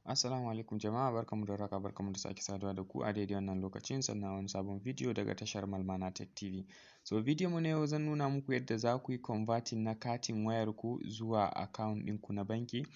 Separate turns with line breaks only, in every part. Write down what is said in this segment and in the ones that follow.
Assalamu alaikum jama'a, barkanmu da warhaka, barkanmu da sake saduwa da ku a daidai wannan lokacin, sannan wani sabon bidiyo daga tashar Malmana Tech TV. So bidiyon mu na yau zan nuna muku yadda za ku yi converting na katin wayar ku zuwa account ɗinku na banki.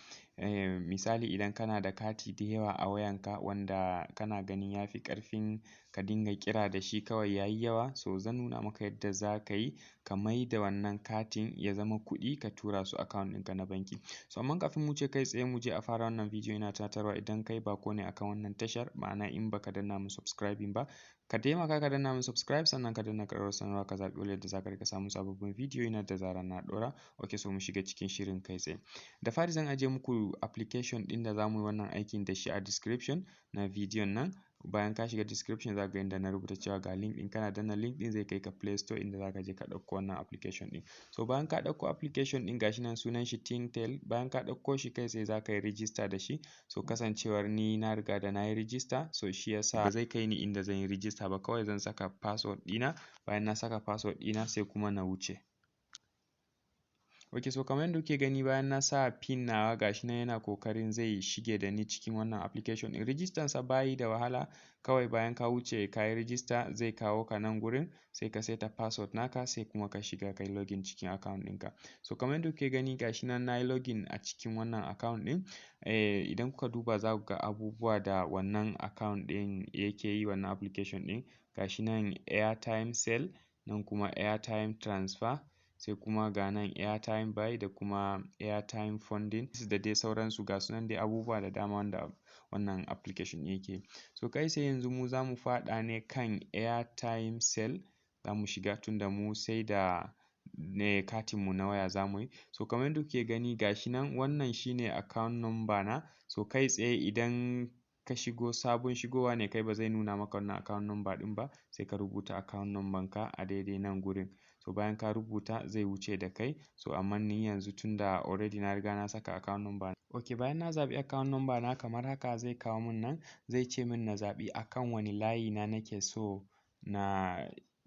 Misali idan kana da kati da yawa a wayanka wanda kana ganin ya fi ƙarfin ka dinga kira da shi kawai ya yi yawa, so zan nuna maka yadda za ka yi ka maida wannan katin ya zama kuɗi ka tura su account ɗinka na banki. So amma kafin mu wuce kai tsaye mu je a fara wannan bidiyo, ina tunatarwa idan kai bako ne akan wannan tashar, ma'ana in baka danna mun subscribing ba, ka taimaka ka danna mun subscribe, sannan ka danna ƙararrawar sanarwa, ka zaɓi all yadda za ka riƙa samun sababbin bidiyo na da zarar na ɗora. Ok, so mu shiga cikin shirin kai tsaye. Da fari zan ajiye muku application ɗin da za mu yi wannan aikin da shi a description na bidiyon nan. Bayan ka shiga description, za ka ga inda na rubuta cewa ga link ɗin. Kana danna link ɗin, zai kai ka Play Store inda za ka je ka ɗauko wannan application ɗin. So bayan ka ɗauko application ɗin, gashi nan sunan shi Tintel. Bayan ka ɗauko shi, kai tsaye za ka yi register da shi. So kasancewar ni na riga da na yi register, so shi yasa ba zai kai ni inda zan yi register ba, kawai zan saka password ɗina. Bayan na saka password ɗina, sai kuma na wuce. Ok, so kamar yadda kuke gani, bayan na sa PIN nawa, gashi nan yana kokarin zai shige da ni cikin wannan application ɗin. Rijistan sa bayi da wahala, kawai bayan ka wuce ka yi rijista, zai kawo ka nan gurin, sai ka saita password naka, sai kuma ka shiga kai login cikin account ɗinka. So kamar yadda kuke gani, gashi nan na yi login a cikin wannan account ɗin. Idan kuka duba, za ku ga abubuwa da wannan account ɗin yake yi, wannan application ɗin. Gashi nan airtime sale, nan kuma airtime transfer, sai kuma ga nan airtime buy da kuma airtime funding da dai sauransu. Ga su nan dai abubuwa da dama wanda wannan application ɗin yake. So kai sai yanzu mu za mu faɗa ne kan airtime sale za mu shiga, tunda mu sai da ne katin mu na waya za mu yi. So kamar yadda kuke gani, gashi nan wannan shine account number na. So kai tsaye idan ka shigo, sabon shigowa ne kai, ba zai nuna maka wannan account number ɗin ba, sai ka rubuta account number ka a daidai nan gurin. So bayan ka rubuta, zai wuce da kai. So amma ni yanzu tunda already na riga na saka account number. Ok, bayan na zaɓi account number na kamar haka, zai kawo mun nan, zai ce min na zaɓi akan wani layi na nake so na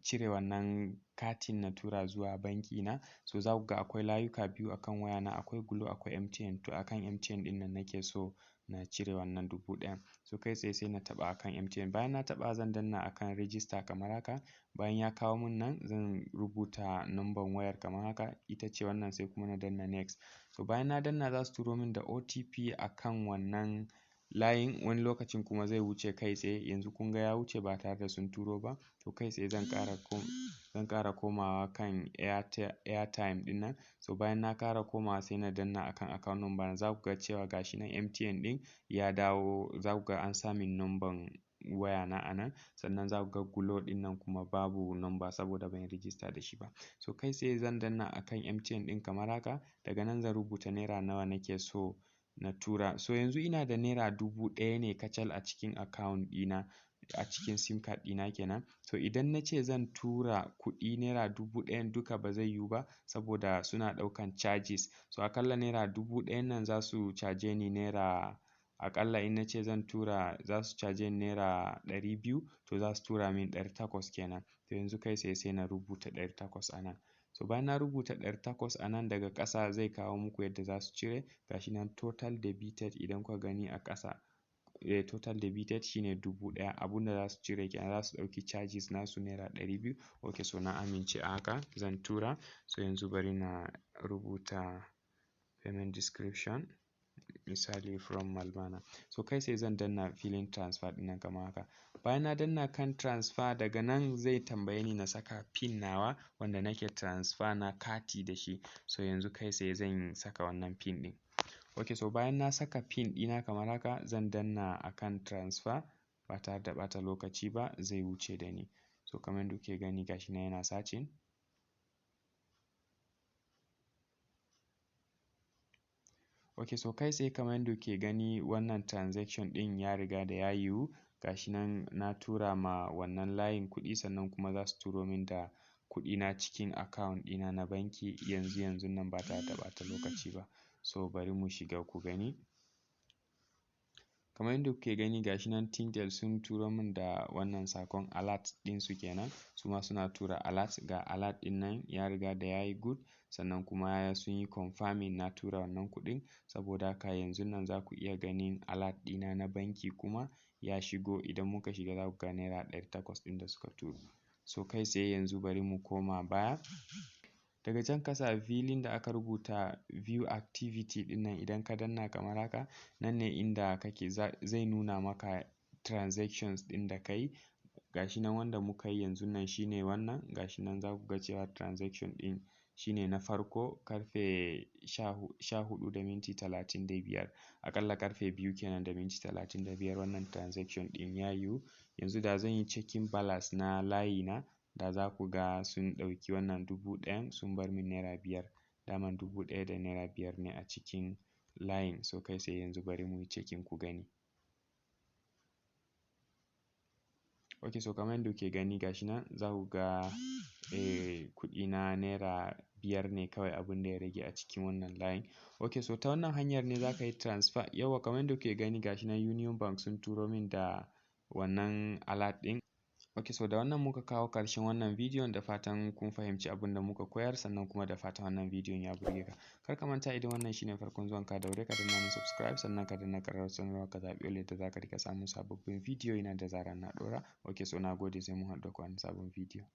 cire wannan katin na tura zuwa banki na. So za ku ga akwai layuka biyu akan wayana, akwai Glo, akwai MTN. To akan MTN ɗin nan nake so na cire wannan 1000. So kai tsaye sai na taɓa akan MTN. Bayan na taɓa, zan danna akan register kamar haka. Bayan ya kawo mun nan, zan rubuta number wayar kamar haka, ita ce wannan, sai kuma na danna next. So bayan na danna, za su turo min da OTP akan wannan layin, wani lokacin kuma zai wuce kai tsaye. Yanzu kun ga ya wuce ba tare da sun turo ba. To kai tsaye zan ƙara komawa kan airtime ɗin nan. So bayan na ƙara komawa, sai na danna akan account number. Za ku ga cewa gashi nan MTN ɗin ya dawo, za ku ga an sa min number waya na a nan. Sannan za ku ga Glo ɗin nan kuma babu number saboda ban yi register da shi ba. So kai tsaye zan danna akan MTN ɗin kamar haka. Daga nan zan rubuta naira nawa nake so na tura. So yanzu ina da naira 1000 ne kacal a cikin account ɗina, a cikin SIM card ɗina kenan. To idan na ce zan tura kuɗi naira 1000n duka, ba zai yiwu ba saboda suna ɗaukan charges. So aƙalla naira 1000n nan za su caje ni naira, aƙalla in na ce zan tura, za su caje ni naira 200, to za su tura min 800 kenan. To yanzu kai tsaye sai na rubuta 800 a nan. So bayan na rubuta 800 a nan, daga ƙasa zai kawo muku yadda za su cire. Gashi nan total debited, idan kuka gani a ƙasa, total debited shine 1000, abunda za su cire kenan, za su ɗauki charges nasu naira 200. Ok, so na amince a haka, zan tura. So yanzu bari na rubuta payment description, misali from Malmana. So kai sai zan danna filin transfer ɗin nan kamar haka. Bayan na danna kan transfer, daga nan zai tambaye ni na saka PIN nawa wanda nake transfer na kati da shi. So yanzu kai tsaye zan saka wannan PIN ɗin. Ok, so bayan na saka PIN ɗina kamar haka, zan danna akan transfer, ba tare da ɓata lokaci ba zai wuce da ni. So kamar yadda kuke gani, gashi nan yana searching. Ok, so kai tsaye kamar yadda kuke gani, wannan transaction ɗin ya riga da ya yiwu. Gashi nan na tura ma wannan layin kuɗi, sannan kuma za su turo min da kuɗina cikin account ɗina na banki yanzu yanzun nan ba tare da ɓata lokaci ba. So bari mu shiga ku gani. Kamar Kamar yadda kuke gani, gashi nan Tintel sun turo min da wannan sakon alert ɗinsu kenan. Su ma suna tura alert. Ga alert ɗin nan ya riga da ya yi good, sannan kuma sun yi confirming na tura wannan kuɗin. Saboda haka yanzun nan za ku iya ganin alert ɗina na banki kuma ya shigo. Idan muka shiga, za ku ga ₦800 ɗin da suka turo. So kai tsaye yanzu bari mu koma baya. Daga can kasa, filin da aka rubuta "View activity" ɗin nan, idan ka danna kamar haka, nan ne inda kake zai nuna maka transactions ɗin da ka yi. Gashi nan, wanda muka yi yanzun nan shine wannan. Gashi nan, za ku ga cewa transaction ɗin shine na farko, karfe 14:35, aƙalla karfe 2 kenan da minti 35, wannan transaction ɗin ya yiwu. Yanzu da zan yi checking balance na layi na, da za ku ga sun ɗauki wannan 1000n, sun bar min ₦5. Daman ₦1005 ne a cikin layin. So kai tsaye yanzu bari mu yi checking ku gani. Ok, so kamar yadda kuke gani, gashi nan za ku ga kuɗi na ₦5 ne kawai abin da ya rage a cikin wannan layin. Ok, so ta wannan hanyar ne za ka yi transfer. Yawwa, kamar yadda kuke gani, gashi nan Union Bank sun turo min da wannan alert ɗin. Ok, so da wannan muka kawo ƙarshen wannan bidiyon. Da fatan kun fahimci abin da muka koyar, sannan kuma da fatan wannan bidiyon ya burge ka. Kar ka manta, idan wannan shine farkon zuwan ka, daure ka danna mun subscribe, sannan ka danna ƙararrawar sanarwa, ka zaɓi all, yadda za ka riƙa samun sababbin bidiyo na da zarar na ɗora. Ok, so na gode, sai mun haɗu da ku a wani sabon bidiyo.